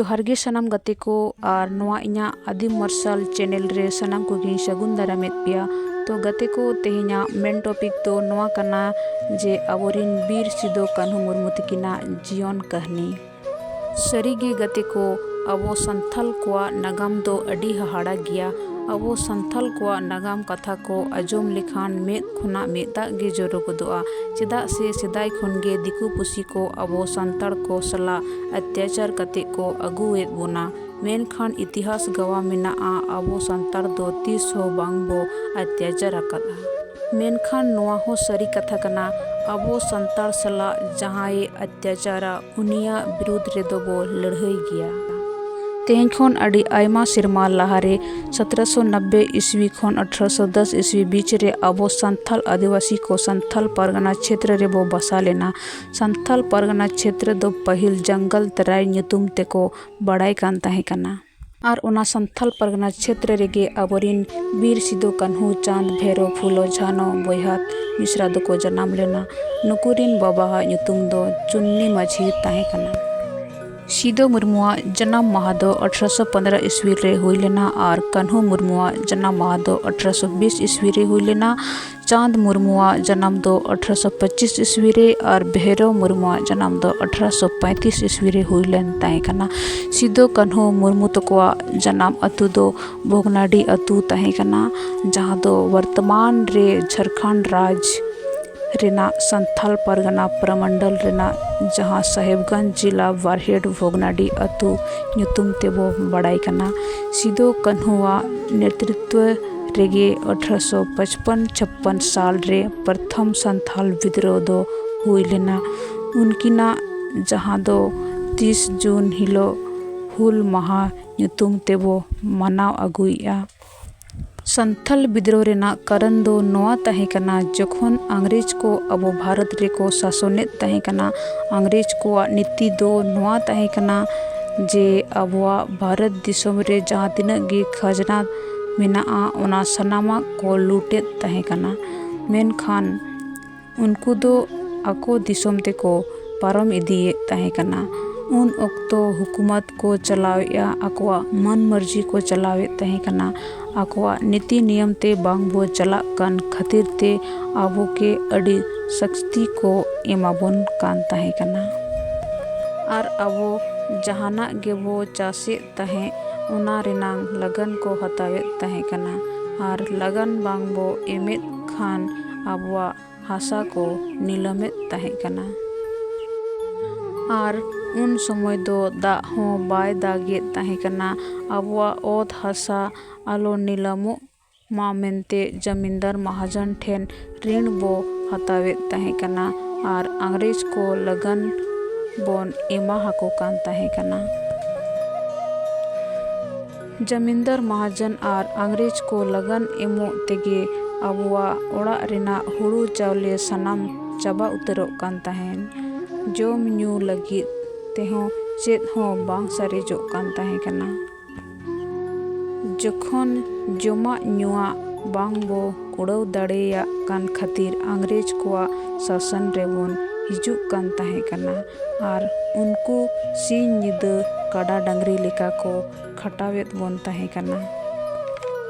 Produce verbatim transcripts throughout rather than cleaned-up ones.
ᱡᱚᱦᱟᱨ ᱜᱮ ᱥᱟᱱᱟᱢ ᱜᱟᱛᱮ ᱠᱚ, ᱟᱨ ᱱᱚᱣᱟ ᱤᱧᱟᱹᱜ ᱟᱹᱫᱤᱢ ᱢᱟᱨᱥᱟᱞ ᱪᱮᱱᱮᱞ ᱨᱮ ᱥᱟᱱᱟᱢ ᱠᱚᱜᱮᱧ ᱥᱟᱹᱜᱩᱱ ᱫᱟᱨᱟᱢᱮᱫ ᱯᱮᱭᱟ᱾ ᱛᱚ ᱜᱟᱛᱮ ᱠᱚ, ᱛᱮᱦᱮᱧᱟᱜ ᱢᱮᱱ ᱴᱚᱯᱤᱠ ᱫᱚ ᱱᱚᱣᱟ ᱠᱟᱱᱟ ᱡᱮ ᱟᱵᱚᱨᱮᱱ ᱵᱤᱨ ᱥᱤᱫᱩ ᱠᱟᱹᱱᱦᱩ ᱢᱩᱨᱢᱩ ᱛᱟᱹᱠᱤᱱᱟᱜ ᱡᱤᱭᱚᱱ ᱠᱟᱹᱦᱱᱤ᱾ ᱥᱟᱹᱨᱤᱜᱮ ᱜᱟᱛᱮ ᱠᱚ, ᱟᱵᱚ ᱥᱟᱱᱛᱷᱟᱞ ᱠᱚᱣᱟᱜ ᱱᱟᱜᱟᱢ ᱫᱚ ᱟᱹᱰᱤ ᱦᱟᱦᱟᱲᱟ ᱜᱮᱭᱟ᱾ ᱟᱵᱚ ᱥᱟᱱᱛᱷᱟᱞ ᱠᱚᱣᱟᱜ ᱱᱟᱜᱟᱢ ᱠᱟᱛᱷᱟ ᱠᱚ ᱟᱸᱡᱚᱢ ᱞᱮᱠᱷᱟᱱ ᱢᱮᱫ ᱠᱷᱚᱱᱟᱜ ᱢᱮᱫ ᱫᱟᱜ ᱜᱮ ᱡᱚᱨᱚ ᱜᱚᱫᱚᱜᱼᱟ᱾ ᱪᱮᱫᱟᱜ ᱥᱮ ᱥᱮᱫᱟᱭ ᱠᱷᱚᱱ ᱜᱮ ᱫᱤᱠᱩ ᱯᱩᱥᱤ ᱠᱚ ᱟᱵᱚ ᱥᱟᱱᱛᱟᱲ ᱠᱚ ᱥᱟᱞᱟᱜ ᱚᱛᱛᱟᱪᱟᱨ ᱠᱟᱛᱮ ᱠᱚ ᱟᱹᱜᱩᱭᱮᱫ ᱵᱚᱱᱟ᱾ ᱢᱮᱱᱠᱷᱟᱱ ᱤᱛᱤᱦᱟᱥ ᱜᱟᱣᱟ ᱢᱮᱱᱟᱜᱼᱟ, ᱟᱵᱚ ᱥᱟᱱᱛᱟᱲ ᱫᱚ ᱛᱤᱥ ᱦᱚᱸ ᱵᱟᱝ ᱵᱚ ᱚᱛᱛᱟᱪᱟᱨ ᱟᱠᱟᱫᱼᱟ᱾ ᱢᱮᱱᱠᱷᱟᱱ ᱱᱚᱣᱟ ᱦᱚᱸ ᱥᱟᱹᱨᱤ ᱠᱟᱛᱷᱟ ᱠᱟᱱᱟ, ᱟᱵᱚ ᱥᱟᱱᱛᱟᱲ ᱥᱟᱞᱟᱜ ᱡᱟᱦᱟᱸᱭᱮ ᱚᱛᱛᱟᱪᱟᱨᱟ, ᱩᱱᱤᱭᱟᱜ ᱵᱤᱨᱩᱫᱷ ᱨᱮᱫᱚ ᱵᱚ ᱞᱟᱹᱲᱦᱟᱹᱭ ᱜᱮᱭᱟ᱾ ᱛᱮᱦᱮᱧ ᱠᱷᱚᱱ ᱟᱹᱰᱤ ᱟᱭᱢᱟ ᱥᱮᱨᱢᱟ ᱞᱟᱦᱟᱨᱮ, ᱥᱚᱛᱨᱚᱥᱚ ᱱᱚᱵᱵᱳᱭ ᱤᱥᱣᱤ ᱠᱷᱚᱱ ᱟᱴᱷᱨᱚᱥᱚ ᱫᱚᱥ ᱤᱥᱣᱤ ᱵᱤᱪ ᱨᱮ ᱟᱵᱚ ᱥᱟᱱᱛᱷᱟᱞ ᱟᱹᱫᱤᱵᱟᱹᱥᱤ ᱠᱚ ᱥᱟᱱᱛᱷᱟᱞ ᱯᱟᱨᱜᱟᱱᱟ ᱪᱷᱮᱛᱨᱚ ᱨᱮᱵᱚ ᱵᱟᱥᱟ ᱞᱮᱱᱟ᱾ ᱥᱟᱱᱛᱷᱟᱞ ᱯᱟᱨᱜᱟᱱᱟ ᱪᱷᱮᱛᱨᱚ ᱫᱚ ᱯᱟᱹᱦᱤᱞ ᱡᱚᱝᱜᱚᱞ ᱛᱟᱨᱟᱭ ᱧᱩᱛᱩᱢ ᱛᱮᱠᱚ ᱵᱟᱲᱟᱭ ᱠᱟᱱ ᱛᱟᱦᱮᱸ ᱠᱟᱱᱟ᱾ ᱟᱨ ᱚᱱᱟ ᱥᱟᱱᱛᱷᱟᱞ ᱯᱟᱨᱜᱟᱱᱟ ᱪᱷᱮᱛᱨᱚ ᱨᱮᱜᱮ ᱟᱵᱚᱨᱤᱱ ᱵᱤᱨ ᱥᱤᱫᱩ, ᱠᱟᱹᱱᱦᱩ, ᱪᱟᱸᱫᱽ, ᱵᱷᱮᱨᱚ, ᱯᱷᱩᱞᱳ, ᱡᱷᱟᱱᱚ ᱵᱚᱭᱦᱟᱛ ᱢᱤᱥᱨᱟ ᱫᱚᱠᱚ ᱡᱟᱱᱟᱢ ᱞᱮᱱᱟ᱾ ᱱᱩᱠᱩᱨᱤᱱ ᱵᱟᱵᱟᱣᱟᱜ ᱧᱩᱛᱩᱢ ᱫᱚ ᱪᱩᱱᱱᱤ ᱢᱟᱹᱡᱷᱤ ᱛᱟᱦᱮᱸ ᱠᱟᱱᱟ᱾ ᱥᱤᱫᱩ ᱢᱩᱨᱢᱩᱣᱟᱜ ᱡᱟᱱᱟᱢ ᱢᱟᱦᱟ ᱫᱚ ᱟᱴᱷᱨᱚᱥᱚ ᱯᱚᱱᱫᱽᱨᱚ ᱤᱥᱣᱤ ᱨᱮ ᱦᱩᱭ ᱞᱮᱱᱟ ᱟᱨ ᱠᱟᱹᱱᱦᱩ ᱢᱩᱨᱢᱩᱣᱟᱜ ᱡᱟᱱᱟᱢ ᱢᱟᱦᱟ ᱫᱚ ᱟᱴᱷᱨᱚᱥᱚ ᱵᱤᱥ ᱤᱥᱣᱤ ᱨᱮ ᱦᱩᱭ ᱞᱮᱱᱟ᱾ ᱪᱟᱸᱫᱽ ᱢᱩᱨᱢᱩᱣᱟᱜ ᱡᱟᱱᱟᱢ ᱫᱚ ᱟᱴᱷᱨᱚᱥᱚ ᱯᱚᱸᱪᱤᱥ ᱤᱥᱣᱤ ᱨᱮ ᱟᱨ ᱵᱷᱮᱨᱚ ᱢᱩᱨᱢᱩᱣᱟᱜ ᱡᱟᱱᱟᱢ ᱫᱚ ᱟᱴᱷᱨᱚᱥᱚ ᱯᱚᱸᱭᱛᱤᱥ ᱤᱥᱣᱤ ᱨᱮ ᱦᱩᱭ ᱞᱮᱱ ᱛᱟᱦᱮᱸ ᱠᱟᱱᱟ᱾ ᱥᱤᱫᱩ ᱠᱟᱹᱱᱦᱩ ᱢᱩᱨᱢᱩ ᱛᱟᱠᱚᱣᱟᱜ ᱡᱟᱱᱟᱢ ᱟᱹᱛᱩ ᱫᱚ ᱵᱷᱚᱜᱽᱱᱟᱰᱤ ᱟᱹᱛᱩ ᱛᱟᱦᱮᱸ ᱠᱟᱱᱟ, ᱡᱟᱦᱟᱸ ᱫᱚ ᱵᱚᱨᱛᱚᱢᱟᱱ ᱨᱮ ᱡᱷᱟᱲᱠᱷᱚᱸᱰ ᱨᱟᱡᱽ ᱨᱮᱱᱟᱜ ᱥᱟᱱᱛᱷᱟᱞ ᱯᱟᱨᱜᱟᱱᱟ ᱯᱨᱚᱢᱚᱱᱰᱚᱞ ᱨᱮᱱᱟᱜ ᱡᱟᱦᱟᱸ ᱥᱟᱦᱮᱵᱽᱜᱚᱸᱡᱽ ᱡᱮᱞᱟ ᱵᱟᱨᱦᱮᱴ ᱵᱷᱚᱜᱽᱱᱟᱰᱤ ᱟᱹᱛᱩ ᱧᱩᱛᱩᱢ ᱛᱮᱵᱚ ᱵᱟᱲᱟᱭ ᱠᱟᱱᱟ᱾ ᱥᱤᱫᱩ ᱠᱟᱹᱱᱦᱩᱣᱟᱜ ᱱᱮᱛᱨᱤᱛᱵ ᱨᱮᱜᱮ ᱟᱴᱷᱨᱚᱥᱚ ᱯᱟᱸᱪᱯᱚᱱ ᱪᱷᱟᱯᱯᱚᱱ ᱥᱟᱞ ᱨᱮ ᱯᱨᱚᱛᱷᱚᱢ ᱥᱟᱱᱛᱷᱟᱞ ᱵᱤᱫᱽᱨᱳᱦᱚ ᱫᱚ ᱦᱩᱭ ᱞᱮᱱᱟ᱾ ᱩᱱᱠᱤᱱᱟᱜ ᱡᱟᱦᱟᱸ ᱫᱚ ᱛᱤᱥ ᱡᱩᱱ ᱦᱤᱞᱳᱜ ᱦᱩᱞ ᱢᱟᱦᱟ ᱧᱩᱛᱩᱢ ᱛᱮᱵᱚ ᱢᱟᱱᱟᱣ ᱟᱹᱜᱩᱭᱮᱫᱼᱟ᱾ ᱥᱟᱱᱛᱷᱟᱞ ᱵᱤᱫᱽᱨᱳᱦᱚ ᱨᱮᱱᱟᱜ ᱠᱟᱨᱚᱱ ᱫᱚ ᱱᱚᱣᱟ ᱛᱟᱦᱮᱸ ᱠᱟᱱᱟ, ᱡᱚᱠᱷᱚᱱ ᱤᱝᱨᱮᱡᱽ ᱠᱚ ᱟᱵᱚ ᱵᱷᱟᱨᱚᱛ ᱨᱮᱠᱚ ᱥᱟᱥᱚᱱᱮᱫ ᱛᱟᱦᱮᱸ ᱠᱟᱱᱟ, ᱤᱝᱨᱮᱡᱽ ᱠᱚᱣᱟᱜ ᱱᱤᱛᱤ ᱫᱚ ᱱᱚᱣᱟ ᱛᱟᱦᱮᱸ ᱠᱟᱱᱟ ᱡᱮ ᱟᱵᱚᱣᱟᱜ ᱵᱷᱟᱨᱚᱛ ᱫᱤᱥᱚᱢ ᱨᱮ ᱡᱟᱦᱟᱸ ᱛᱤᱱᱟᱹᱜ ᱜᱮ ᱠᱷᱟᱡᱽᱱᱟ ᱢᱮᱱᱟᱜᱼᱟ, ᱚᱱᱟ ᱥᱟᱱᱟᱢᱟᱜ ᱠᱚ ᱞᱩᱴᱮᱫ ᱛᱟᱦᱮᱸ ᱠᱟᱱᱟ᱾ ᱢᱮᱱᱠᱷᱟᱱ ᱩᱱᱠᱩ ᱫᱚ ᱟᱠᱚ ᱫᱤᱥᱚᱢ ᱛᱮᱠᱚ ᱯᱟᱨᱚᱢ ᱤᱫᱤᱭᱮᱫ ᱛᱟᱦᱮᱸ ᱠᱟᱱᱟ᱾ ᱩᱱ ᱚᱠᱛᱚ ᱦᱩᱠᱩᱢᱟᱛ ᱠᱚ ᱪᱟᱞᱟᱣᱮᱫᱼᱟ, ᱟᱠᱚᱣᱟᱜ ᱢᱚᱱ ᱢᱟᱹᱨᱡᱤ ᱠᱚ ᱪᱟᱞᱟᱣᱮᱫ ᱛᱟᱦᱮᱸ ᱠᱟᱱᱟ᱾ ᱟᱠᱚᱣᱟᱜ ᱱᱤᱛᱤ ᱱᱤᱭᱚᱢ ᱛᱮ ᱵᱟᱝ ᱵᱚ ᱪᱟᱞᱟᱜ ᱠᱟᱱ ᱠᱷᱟᱹᱛᱤᱨ ᱛᱮ ᱟᱵᱚ ᱠᱮ ᱟᱹᱰᱤ ᱥᱟᱹᱥᱛᱤ ᱠᱚ ᱮᱢᱟᱵᱚᱱ ᱠᱟᱱ ᱛᱟᱦᱮᱸ ᱠᱟᱱᱟ᱾ ᱟᱨ ᱟᱵᱚ ᱡᱟᱦᱟᱱᱟᱜ ᱜᱮᱵᱚ ᱪᱟᱥᱮᱫ ᱛᱟᱦᱮᱸᱫ, ᱚᱱᱟ ᱨᱮᱱᱟᱝ ᱞᱟᱜᱟᱱ ᱠᱚ ᱦᱟᱛᱟᱣᱮᱫ ᱛᱟᱦᱮᱸ ᱠᱟᱱᱟ᱾ ᱟᱨ ᱞᱟᱜᱟᱱ ᱵᱟᱝ ᱵᱚ ᱮᱢᱮᱫ ᱠᱷᱟᱱ ᱟᱵᱚᱣᱟᱜ ᱦᱟᱥᱟ ᱠᱚ ᱱᱤᱞᱟᱹᱢᱮᱫ ᱛᱟᱦᱮᱸ ᱠᱟᱱᱟ᱾ ᱟᱨ ᱩᱱ ᱥᱚᱢᱚᱭ ᱫᱚ ᱫᱟᱜ ᱦᱚᱸ ᱵᱟᱭ ᱫᱟᱜᱮᱫ ᱛᱟᱦᱮᱸ ᱠᱟᱱᱟ᱾ ᱟᱵᱚᱣᱟᱜ ᱚᱛ ᱦᱟᱥᱟ ᱟᱞᱚ ᱱᱤᱞᱟᱹᱢᱚᱜ ᱢᱟ ᱢᱮᱱᱛᱮ ᱡᱟᱢᱤᱱᱫᱟᱨ ᱢᱟᱦᱟᱡᱚᱱ ᱴᱷᱮᱱ ᱨᱤᱱ ᱵᱚ ᱦᱟᱛᱟᱣᱮᱫ ᱛᱟᱦᱮᱸ ᱠᱟᱱᱟ ᱟᱨ ᱤᱝᱨᱮᱡᱽ ᱠᱚ ᱞᱟᱹᱜᱟᱱ ᱵᱚᱱ ᱮᱢᱟ ᱟᱠᱚ ᱠᱟᱱ ᱛᱟᱦᱮᱸ ᱠᱟᱱᱟ᱾ ᱡᱟᱢᱤᱱᱫᱟᱨ ᱢᱟᱦᱟᱡᱚᱱ ᱟᱨ ᱤᱝᱨᱮᱡᱽ ᱠᱚ ᱞᱟᱹᱜᱟᱱ ᱮᱢᱚᱜ ᱛᱮᱜᱮ ᱟᱵᱚᱣᱟᱜ ᱚᱲᱟᱜ ᱨᱮᱱᱟᱜ ᱦᱩᱲᱩ ᱪᱟᱣᱞᱮ ᱥᱟᱱᱟᱢ ᱪᱟᱵᱟ ᱩᱛᱟᱹᱨᱚᱜ ᱠᱟᱱ ᱛᱟᱦᱮᱸᱱ᱾ ᱡᱚᱢ ᱧᱩ ᱞᱟᱹᱜᱤᱫ ᱛᱮᱦᱚᱸ ᱪᱮᱫ ᱦᱚᱸ ᱵᱟᱝ ᱥᱟᱨᱮᱡᱚᱜ ᱠᱟᱱ ᱛᱟᱦᱮᱸ ᱠᱟᱱᱟ᱾ ᱡᱚᱠᱷᱚᱱ ᱡᱚᱢᱟᱜ ᱧᱩᱣᱟᱜ ᱵᱟᱝ ᱵᱚ ᱠᱩᱲᱟᱹᱣ ᱫᱟᱲᱮᱭᱟᱜ ᱠᱟᱱ ᱠᱷᱟᱹᱛᱤᱨ ᱤᱝᱨᱮᱡᱽ ᱠᱚᱣᱟᱜ ᱥᱟᱥᱚᱱ ᱨᱮᱵᱚᱱ ᱦᱤᱡᱩᱜ ᱠᱟᱱ ᱛᱟᱦᱮᱸ ᱠᱟᱱᱟ ᱟᱨ ᱩᱱᱠᱩ ᱥᱤᱧ ᱧᱤᱫᱟᱹ ᱠᱟᱰᱟ ᱰᱟᱝᱨᱤ ᱞᱮᱠᱟ ᱠᱚ ᱠᱷᱟᱴᱟᱣᱮᱫ ᱵᱚᱱ ᱛᱟᱦᱮᱸ ᱠᱟᱱᱟ᱾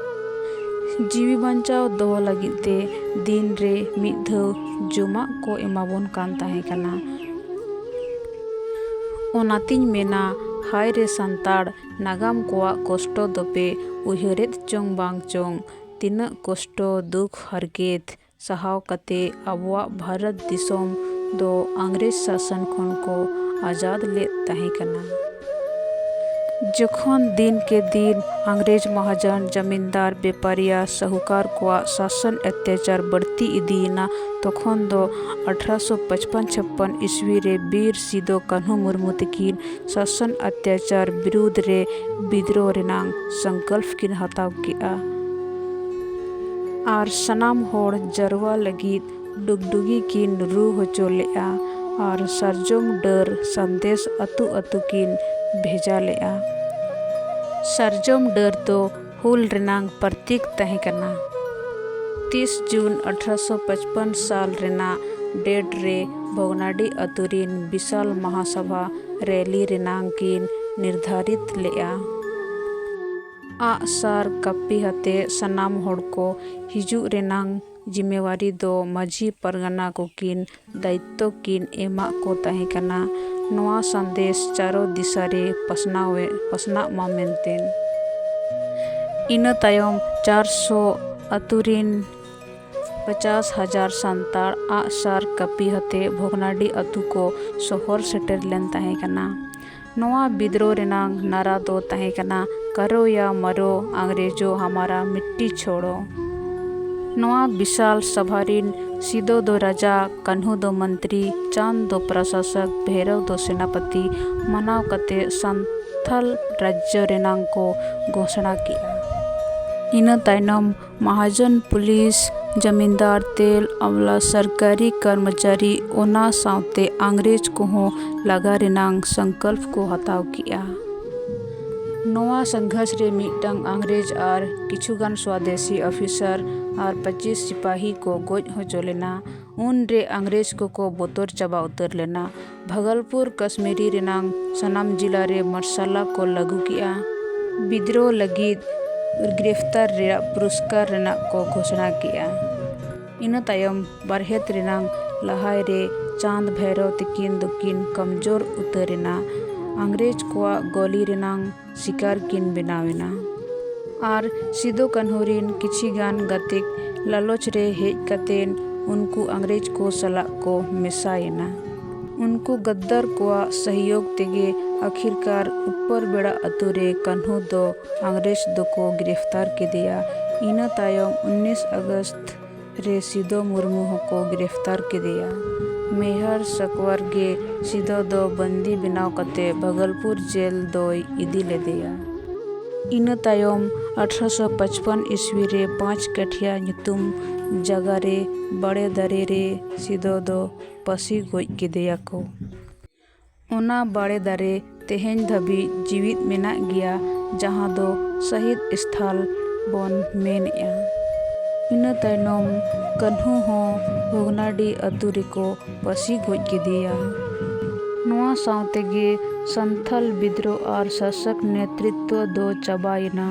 ᱡᱤᱣᱤ ᱵᱟᱧᱪᱟᱣ ᱫᱚᱦᱚ ᱞᱟᱹᱜᱤᱫ ᱛᱮ ᱫᱤᱱ ᱨᱮ ᱢᱤᱫ ᱫᱷᱟᱣ ᱡᱚᱢᱟᱜ ᱠᱚ ᱮᱢᱟᱵᱚᱱ ᱠᱟᱱ ᱛᱟᱦᱮᱸ ᱠᱟᱱᱟ᱾ ᱚᱱᱟᱛᱤᱧ ᱢᱮᱱᱟ, ᱦᱟᱭ ᱨᱮ ᱥᱟᱱᱛᱟᱲ, ᱱᱟᱜᱟᱢ ᱠᱚᱣᱟᱜ ᱠᱚᱥᱴᱚ ᱫᱚᱯᱮ ᱩᱭᱦᱟᱹᱨᱮᱫ ᱪᱚᱝ ᱵᱟᱝ ᱪᱚᱝ, ᱛᱤᱱᱟᱹᱜ ᱠᱚᱥᱴᱚ, ᱫᱩᱠ, ᱦᱟᱨᱠᱮᱛ ᱥᱟᱦᱟᱣ ᱠᱟᱛᱮ ᱟᱵᱚᱣᱟᱜ ᱵᱷᱟᱨᱚᱛ ᱫᱤᱥᱚᱢ ᱫᱚ ᱤᱝᱨᱮᱡᱽ ᱥᱟᱥᱚᱱ ᱠᱷᱚᱱ ᱠᱚ ᱟᱡᱟᱫ ᱞᱮᱫ ᱛᱟᱦᱮᱸ ᱠᱟᱱᱟ᱾ ᱡᱚᱠᱷᱚᱱ ᱫᱤᱱ ᱠᱮ ᱫᱤᱱ ᱤᱝᱨᱮᱡᱽ ᱢᱟᱦᱟᱡᱚᱱ, ᱡᱟᱢᱤᱱᱫᱟᱨ, ᱵᱮᱯᱟᱨᱤᱭᱟ, ᱥᱟᱦᱩᱠᱟᱨ ᱠᱚᱣᱟᱜ ᱥᱟᱥᱚᱱ ᱚᱛᱛᱟᱪᱟᱨ ᱵᱟᱹᱲᱛᱤ ᱤᱫᱤᱭᱮᱱᱟ, ᱛᱚᱠᱷᱚᱱ ᱫᱚ ᱟᱴᱷᱨᱚᱥᱚ ᱯᱟᱸᱪᱯᱟᱱᱱᱚ ᱪᱷᱟᱯᱯᱟᱱ ᱤᱥᱣᱤ ᱨᱮ ᱵᱤᱨ ᱥᱤᱫᱚ ᱠᱟᱹᱱᱦᱩ ᱢᱩᱨᱢᱩ ᱛᱟᱹᱠᱤᱱ ᱥᱟᱥᱚᱱ ᱚᱛᱛᱟᱪᱟᱨ ᱵᱤᱨᱩᱫᱷ ᱨᱮ ᱵᱤᱫᱽᱨᱳᱦ ᱨᱮᱱᱟᱝ ᱥᱚᱝᱠᱚᱞᱯ ᱠᱤᱱ ᱦᱟᱛᱟᱣ ᱠᱮᱫᱼᱟ᱾ ᱟᱨ ᱥᱟᱱᱟᱢ ᱦᱚᱲ ᱡᱟᱨᱣᱟ ᱞᱟᱹᱜᱤᱫ ᱰᱩᱜᱰᱩᱜᱤ ᱠᱤᱱ ᱨᱩ ᱦᱚᱪᱚ ᱞᱮᱫᱼᱟ ᱟᱨ ᱥᱟᱨᱡᱚᱢ ᱰᱟᱹᱨ ᱥᱟᱸᱫᱮᱥ ᱟᱹᱛᱩ ᱟᱹᱛᱩ ᱠᱤᱱ ᱵᱷᱮᱡᱟ ᱞᱮᱫᱼᱟ᱾ ᱥᱟᱨᱡᱚᱢ ᱰᱟᱹᱨ ᱫᱚ ᱦᱩᱞ ᱨᱮᱱᱟᱝ ᱯᱨᱚᱛᱤᱠ ᱛᱟᱦᱮᱸ ᱠᱟᱱᱟ᱾ ᱛᱤᱥ ᱡᱩᱱ ᱟᱴᱷᱨᱚᱥᱚ ᱯᱟᱸᱪᱯᱟᱱ ᱥᱟᱞ ᱨᱮᱱᱟᱜ ᱰᱮᱴ ᱨᱮ ᱵᱷᱚᱜᱽᱱᱟᱰᱤ ᱟᱹᱛᱩ ᱨᱤᱱ ᱵᱤᱥᱟᱞ ᱢᱟᱦᱟᱥᱟᱵᱷᱟ ᱨᱮᱞᱤ ᱨᱮᱱᱟᱝ ᱠᱤᱱ ᱱᱤᱨᱫᱷᱟᱨᱤᱛ ᱞᱮᱫᱼᱟ᱾ ᱟᱜ ᱥᱟᱨ ᱠᱟᱹᱯᱤ ᱦᱟᱛᱮ ᱥᱟᱱᱟᱢ ᱦᱚᱲ ᱠᱚ ᱦᱤᱡᱩᱜ ᱨᱮᱱᱟᱝ ᱡᱤᱢᱮᱣᱟᱨᱤ ᱫᱚ ᱢᱟᱹᱡᱷᱤ ᱯᱟᱨᱜᱟᱱᱟ ᱠᱚᱠᱤᱱ ᱫᱟᱭᱤᱛᱛᱚ ᱠᱤᱱ ᱮᱢᱟᱜ ᱠᱚ ᱛᱟᱦᱮᱸ ᱠᱟᱱᱟ, ᱱᱚᱣᱟ ᱥᱟᱸᱫᱮᱥ ᱪᱟᱨᱚ ᱫᱤᱥᱟᱹ ᱨᱮ ᱯᱟᱥᱱᱟᱣ ᱮ, ᱯᱟᱥᱱᱟᱜ ᱢᱟ ᱢᱮᱱᱛᱮ᱾ ᱤᱱᱟᱹ ᱛᱟᱭᱚᱢ ᱪᱟᱨᱥᱚ ᱟᱹᱛᱩ ᱨᱤᱱ ᱯᱚᱪᱟᱥ ᱦᱟᱡᱟᱨ ᱥᱟᱱᱛᱟᱲ ᱟᱜ ᱥᱟᱨ ᱠᱟᱹᱯᱤ ᱦᱟᱛᱮ ᱵᱷᱚᱜᱽᱱᱟᱰᱤ ᱟᱹᱛᱩ ᱠᱚ ᱥᱚᱦᱚᱨ ᱥᱮᱴᱮᱨ ᱞᱮᱱ ᱛᱟᱦᱮᱸ ᱠᱟᱱᱟ᱾ ᱱᱚᱣᱟ ᱵᱤᱫᱽᱨᱳᱦ ᱨᱮᱱᱟᱝ ᱱᱟᱨᱟ ᱫᱚ ᱛᱟᱦᱮᱸ ᱠᱟᱱᱟ, "ᱠᱟᱨᱳ ᱭᱟ ᱢᱟᱨᱳ, ᱟᱝᱨᱮᱡᱳ ᱦᱟᱢᱟᱨᱟ ᱢᱤᱴᱴᱤ ᱪᱷᱳᱲᱳ᱾" ᱱᱚᱣᱟ ᱵᱤᱥᱟᱞ ᱥᱟᱵᱷᱟ ᱨᱤᱱ ᱥᱤᱫᱚ ᱫᱚ ᱨᱟᱡᱟ, ᱠᱟᱹᱱᱦᱩ ᱫᱚ ᱢᱚᱱᱛᱨᱤ, ᱪᱟᱸᱫᱽ ᱫᱚ ᱯᱨᱚᱥᱟᱥᱚᱠ, ᱵᱷᱮᱨᱚᱣ ᱫᱚ ᱥᱮᱱᱟᱯᱚᱛᱤ ᱢᱟᱱᱟᱣ ᱠᱟᱛᱮ ᱥᱟᱱᱛᱷᱟᱞ ᱨᱟᱡᱽᱡᱚ ᱨᱮᱱᱟᱝ ᱠᱚ ᱜᱷᱳᱥᱬᱟ ᱠᱮᱫᱼᱟ᱾ ᱤᱱᱟᱹ ᱛᱟᱭᱱᱚᱢ ᱢᱟᱦᱟᱡᱚᱱ ᱯᱩᱞᱤᱥ, ᱡᱟᱢᱤᱱᱫᱟᱨ, ᱛᱮᱞ ᱟᱢᱞᱟ, ᱥᱚᱨᱠᱟᱨᱤ ᱠᱚᱨᱢᱚᱪᱟᱨᱤ, ᱚᱱᱟ ᱥᱟᱶᱛᱮ ᱟᱝᱨᱮᱡᱽ ᱠᱚᱦᱚᱸ ᱞᱟᱜᱟ ᱨᱮᱱᱟᱝ ᱥᱚᱝᱠᱚᱞᱯ ᱠᱚ ᱦᱟᱛᱟᱣ ᱠᱮᱜᱼᱟ᱾ ᱱᱚᱣᱟ ᱥᱚᱝᱜᱷᱟᱥ ᱨᱮ ᱢᱤᱫᱴᱟᱝ ᱟᱝᱨᱮᱡᱽ ᱟᱨ ᱠᱤᱪᱷᱩᱜᱟᱱ ᱥᱣᱟᱫᱮᱥᱤ ᱚᱯᱷᱤᱥᱟᱨ ᱟᱨ ᱯᱚᱸᱪᱤᱥ ᱥᱤᱯᱟᱦᱤ ᱠᱚ ᱜᱚᱡ ᱦᱚᱪᱚ ᱞᱮᱱᱟ᱾ ᱩᱱᱨᱮ ᱟᱝᱨᱮᱡᱽ ᱠᱚᱠᱚ ᱵᱚᱛᱚᱨ ᱪᱟᱵᱟ ᱩᱛᱟᱹᱨ ᱞᱮᱱᱟ᱾ ᱵᱷᱟᱜᱚᱞᱯᱩᱨ ᱠᱟᱥᱢᱤᱨᱤ ᱨᱮᱱᱟᱝ ᱥᱟᱱᱟᱢ ᱡᱤᱞᱟ ᱨᱮ ᱢᱟᱨᱥᱟᱞᱟ ᱠᱚ ᱞᱟᱹᱜᱩ ᱠᱮᱜᱼᱟ᱾ ᱵᱤᱫᱽᱨᱳᱦ ᱞᱟᱹᱜᱤᱫ ᱜᱨᱮᱯᱷᱛᱟᱨ ᱨᱮᱭᱟᱜ ᱯᱩᱨᱚᱥᱠᱟᱨ ᱨᱮᱱᱟᱜ ᱠᱚ ᱜᱷᱳᱥᱬᱟ ᱠᱮᱜᱼᱟ᱾ ᱤᱱᱟᱹ ᱛᱟᱭᱚᱢ ᱵᱟᱨᱦᱮᱛ ᱨᱮᱱᱟᱝ ᱞᱟᱦᱟᱭ ᱨᱮ ᱪᱟᱸᱫᱽ ᱵᱷᱟᱭᱨᱚ ᱛᱤᱠᱤᱱ ᱫᱚᱠᱤᱱ ᱠᱚᱢᱡᱳᱨ ᱩᱛᱟᱹᱨ ᱮᱱᱟ᱾ ᱟᱝᱨᱮᱡᱽ ᱠᱚᱣᱟᱜ ᱜᱚᱞᱤ ᱨᱮᱱᱟᱝ ᱥᱤᱠᱟᱨ ᱠᱤᱱ ᱵᱮᱱᱟᱣ ᱮᱱᱟ᱾ ᱟᱨ ᱥᱤᱫᱩ ᱠᱟᱹᱱᱦᱩ ᱨᱤᱱ ᱠᱤᱪᱷᱤ ᱜᱟᱱ ᱜᱟᱛᱮ ᱞᱟᱞᱚᱪ ᱨᱮ ᱦᱮᱡ ᱠᱟᱛᱮ ᱩᱱᱠᱩ ᱟᱝᱨᱮᱡᱽ ᱠᱚ ᱥᱟᱞᱟᱜ ᱠᱚ ᱢᱮᱥᱟᱭᱮᱱᱟ᱾ ᱩᱱᱠᱩ ᱜᱟᱫᱽᱫᱟᱨ ᱠᱚᱣᱟᱜ ᱥᱚᱦᱭᱳᱜᱽ ᱛᱮᱜᱮ ᱟᱹᱠᱷᱤᱨᱠᱟᱨ ᱩᱯᱯᱚᱨ ᱵᱮᱲᱟ ᱟᱛᱳ ᱨᱮ ᱠᱟᱹᱱᱦᱩ ᱫᱚ ᱟᱝᱨᱮᱡᱽ ᱫᱚᱠᱚ ᱜᱨᱮᱯᱷᱛᱟᱨ ᱠᱮᱫᱮᱭᱟ᱾ ᱤᱱᱟᱹ ᱛᱟᱭᱚᱢ ᱩᱱᱤᱥ ᱟᱜᱚᱥᱴ ᱨᱮ ᱥᱤᱫᱚ ᱢᱩᱨᱢᱩ ᱦᱚᱸᱠᱚ ᱜᱨᱮᱯᱷᱛᱟᱨ ᱠᱮᱫᱮᱭᱟ᱾ ᱢᱮᱦᱟᱨ ᱥᱟᱠᱣᱟᱨ ᱜᱮ ᱥᱤᱫᱚ ᱫᱚ ᱵᱟᱹᱱᱫᱤ ᱵᱮᱱᱟᱣ ᱠᱟᱛᱮ ᱵᱷᱟᱜᱚᱞᱯᱩᱨ ᱡᱮᱞ ᱫᱚᱭ ᱤᱫᱤ ᱞᱮᱫᱮᱭᱟ᱾ ᱤᱱᱟᱹ ᱛᱟᱭᱚᱢ ᱟᱴᱷᱨᱚᱥᱚ ᱯᱟᱸᱪᱯᱚᱱ ᱤᱥᱣᱤ ᱨᱮ ᱯᱟᱸᱪ ᱠᱟᱴᱷᱤᱭᱟ ᱧᱩᱛᱩᱢ ᱡᱟᱜᱟ ᱨᱮ ᱵᱟᱲᱮ ᱫᱟᱨᱮ ᱨᱮ ᱥᱤᱫᱚ ᱫᱚ ᱯᱟᱹᱥᱤ ᱜᱚᱡ ᱠᱮᱫᱮᱭᱟ ᱠᱚ᱾ ᱚᱱᱟ ᱵᱟᱲᱮ ᱫᱟᱨᱮ ᱛᱮᱦᱮᱧ ᱫᱷᱟᱹᱵᱤᱡ ᱡᱤᱣᱤᱫ ᱢᱮᱱᱟᱜ ᱜᱮᱭᱟ, ᱡᱟᱦᱟᱸ ᱫᱚ ᱥᱟᱹᱦᱤᱫ ᱥᱛᱷᱟᱞ ᱵᱚᱱ ᱢᱮᱱᱮᱜᱼᱟ᱾ ᱤᱱᱟᱹ ᱛᱟᱭᱱᱚᱢ ᱠᱟᱹᱱᱦᱩ ᱦᱚᱸ ᱵᱷᱚᱜᱽᱱᱟᱰᱤ ᱟᱹᱛᱩ ᱨᱮᱠᱚ ᱯᱟᱹᱥᱤ ᱜᱚᱡ ᱠᱮᱫᱮᱭᱟ᱾ ᱱᱚᱣᱟ ᱥᱟᱶ ᱛᱮᱜᱮ ᱥᱟᱱᱛᱷᱟᱞ ᱵᱤᱫᱽᱨᱳᱦ ᱟᱨ ᱥᱟᱥᱚᱠ ᱱᱮᱛᱨᱤᱛᱣᱚ ᱫᱚ ᱪᱟᱵᱟᱭᱮᱱᱟ,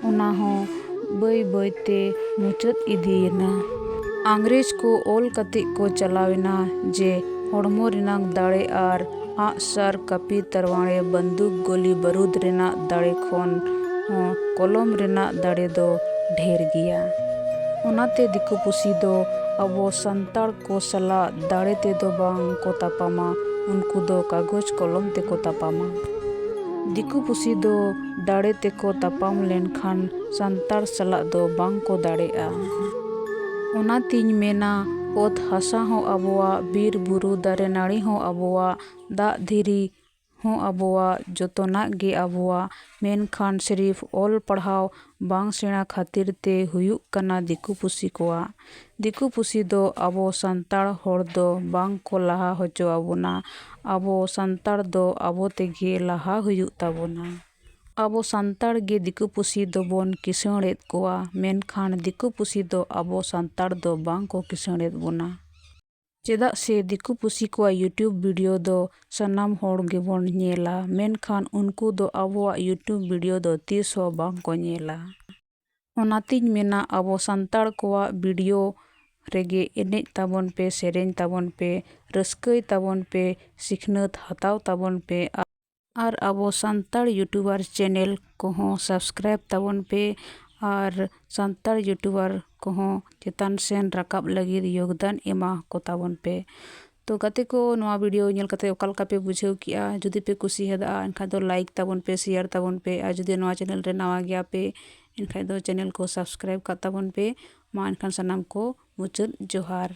ᱚᱱᱟ ᱦᱚᱸ ᱵᱟᱹᱭ ᱵᱟᱹᱭ ᱛᱮ ᱢᱩᱪᱟᱹᱫ ᱤᱫᱤᱭᱮᱱᱟ᱾ ᱟᱝᱨᱮᱡᱽ ᱠᱚ ᱚᱞ ᱠᱟᱛᱮ ᱠᱚ ᱪᱟᱞᱟᱣᱮᱱᱟ ᱡᱮ ᱦᱚᱲᱢᱚ ᱨᱮᱱᱟᱜ ᱫᱟᱲᱮ ᱟᱨ ᱟᱜᱼᱥᱟᱨ, ᱠᱟᱹᱯᱤ, ᱛᱟᱨᱣᱟᱲᱮ, ᱵᱟᱱᱫᱩᱠ, ᱜᱚᱞᱤ ᱵᱟᱹᱨᱩᱫᱽ ᱨᱮᱱᱟᱜ ᱫᱟᱲᱮ ᱠᱷᱚᱱ ᱦᱚᱸ ᱠᱚᱞᱚᱢ ᱨᱮᱱᱟᱜ ᱫᱟᱲᱮ ᱫᱚ ᱰᱷᱮᱨ ᱜᱮᱭᱟ᱾ ᱚᱱᱟᱛᱮ ᱫᱤᱠᱩ ᱯᱩᱥᱤ ᱫᱚ ᱟᱵᱚ ᱥᱟᱱᱛᱟᱲ ᱠᱚ ᱥᱟᱞᱟᱜ ᱫᱟᱲᱮ ᱛᱮᱫᱚ ᱵᱟᱝ ᱠᱚ ᱛᱟᱯᱟᱢᱟ, ᱩᱱᱠᱩ ᱫᱚ ᱠᱟᱜᱚᱡᱽ ᱠᱚᱞᱚᱢ ᱛᱮᱠᱚ ᱛᱟᱯᱟᱢᱟ᱾ ᱫᱤᱠᱩ ᱯᱩᱥᱤ ᱫᱚ ᱫᱟᱲᱮ ᱛᱮᱠᱚ ᱛᱟᱯᱟᱢ ᱞᱮᱱᱠᱷᱟᱱ ᱥᱟᱱᱛᱟᱲ ᱥᱟᱞᱟᱜ ᱫᱚ ᱵᱟᱝ ᱠᱚ ᱫᱟᱲᱮᱜᱼᱟ᱾ ᱚᱱᱟᱛᱤᱧ ᱢᱮᱱᱟ, ᱚᱛ ᱦᱟᱥᱟ ᱦᱚᱸ ᱟᱵᱚᱣᱟᱜ, ᱵᱤᱨ ᱵᱩᱨᱩ ᱫᱟᱨᱮ ᱱᱟᱹᱲᱤ ᱦᱚᱸ ᱟᱵᱚᱣᱟᱜ, ᱫᱟᱜ ᱫᱷᱤᱨᱤ ᱦᱚᱸ ᱟᱵᱚᱣᱟᱜ, ᱡᱚᱛᱚᱱᱟᱜ ᱜᱮ ᱟᱵᱚᱣᱟᱜ᱾ ᱢᱮᱱᱠᱷᱟᱱ ᱥᱤᱨᱤᱯ ᱚᱞ ᱯᱟᱲᱦᱟᱣ ᱵᱟᱝ ᱥᱮᱬᱟ ᱠᱷᱟᱹᱛᱤᱨ ᱛᱮ ᱦᱩᱭᱩᱜ ᱠᱟᱱᱟ ᱫᱤᱠᱩ ᱯᱩᱥᱤ ᱠᱚᱣᱟᱜ᱾ ᱫᱤᱠᱩ ᱯᱩᱥᱤ ᱫᱚ ᱟᱵᱚ ᱥᱟᱱᱛᱟᱲ ᱦᱚᱲ ᱫᱚ ᱵᱟᱝ ᱠᱚ ᱞᱟᱦᱟ ᱦᱚᱪᱚ ᱟᱵᱚᱱᱟ᱾ ᱟᱵᱚ ᱥᱟᱱᱛᱟᱲ ᱫᱚ ᱟᱵᱚ ᱛᱮᱜᱮ ᱞᱟᱦᱟ ᱦᱩᱭᱩᱜ ᱛᱟᱵᱚᱱᱟ᱾ ᱟᱵᱚ ᱥᱟᱱᱛᱟᱲ ᱜᱮ ᱫᱤᱠᱩ ᱯᱩᱥᱤ ᱫᱚᱵᱚᱱ ᱠᱤᱥᱟᱹᱬᱮᱫ ᱠᱚᱣᱟ, ᱢᱮᱱᱠᱷᱟᱱ ᱫᱤᱠᱩ ᱯᱩᱥᱤ ᱫᱚ ᱟᱵᱚ ᱥᱟᱱᱛᱟᱲ ᱫᱚ ᱵᱟᱝ ᱠᱚ ᱠᱤᱥᱟᱹᱬᱮᱫ ᱵᱚᱱᱟ᱾ ᱪᱮᱫᱟᱜ ᱥᱮ ᱫᱤᱠᱩ ᱯᱩᱥᱤ ᱠᱚᱣᱟᱜ YouTube video ᱫᱚ ᱥᱟᱱᱟᱢ ᱦᱚᱲ ᱜᱮᱵᱚᱱ ᱧᱮᱞᱟ, ᱢᱮᱱᱠᱷᱟᱱ ᱩᱱᱠᱩ ᱫᱚ ᱟᱵᱚᱣᱟᱜ YouTube video ᱫᱚ ᱛᱤᱥ ᱦᱚᱸ ᱵᱟᱝ ᱠᱚ ᱧᱮᱞᱟ᱾ ᱚᱱᱟᱛᱤᱧ ᱢᱮᱱᱟ, ᱟᱵᱚ ᱥᱟᱱᱛᱟᱲ ᱠᱚᱣᱟᱜ video ᱨᱮᱜᱮ ᱮᱱᱮᱡ ᱛᱟᱵᱚᱱ ᱯᱮ, ᱥᱮᱨᱮᱧ ᱛᱟᱵᱚᱱ ᱯᱮ, ᱨᱟᱹᱥᱠᱟᱹᱭ ᱛᱟᱵᱚᱱ ᱯᱮ, ᱥᱤᱠᱷᱱᱟᱹᱛ ᱦᱟᱛᱟᱣ ᱛᱟᱵᱚᱱ ᱯᱮ᱾ ᱟᱨ ᱟᱵᱚ ᱥᱟᱱᱛᱟᱲ YouTuber channel ᱠᱚᱦᱚᱸ subscribe ᱛᱟᱵᱚᱱ ᱯᱮ ᱟᱨ ᱥᱟᱱᱛᱟᱲ YouTuber ᱠᱚᱦᱚᱸ ᱪᱮᱛᱟᱱ ᱥᱮᱱ ᱨᱟᱠᱟᱵ ᱞᱟᱹᱜᱤᱫ ᱭᱳᱜᱽᱫᱟᱱ ᱮᱢᱟ ᱠᱚ ᱛᱟᱵᱚᱱ ᱯᱮ᱾ ᱛᱚ ᱜᱟᱛᱮ ᱠᱚ, ᱱᱚᱣᱟ video ᱧᱮᱞ ᱠᱟᱛᱮ ᱚᱠᱟ ᱞᱮᱠᱟ ᱯᱮ ᱵᱩᱡᱷᱟᱹᱣ ᱠᱮᱜᱼᱟ? ᱡᱩᱫᱤ ᱯᱮ ᱠᱩᱥᱤᱭᱟᱫᱟ, ᱮᱱᱠᱷᱟᱱ ᱫᱚ like ᱛᱟᱵᱚᱱ ᱯᱮ, share ᱛᱟᱵᱚᱱ ᱯᱮ, ᱟᱨ ᱡᱩᱫᱤ ᱱᱚᱣᱟ channel ᱨᱮ ᱱᱟᱣᱟ ᱜᱮᱭᱟ ᱯᱮ, ᱮᱱᱠᱷᱟᱱ ᱫᱚ channel ᱠᱚ subscribe ᱠᱟᱜ ᱛᱟᱵᱚᱱ ᱯᱮ᱾ ᱢᱟ ᱮᱱᱠᱷᱟᱱ ᱥᱟᱱᱟᱢ ᱠᱚ ᱢᱩᱪᱟᱹᱫ ᱡᱚᱦᱟᱨ᱾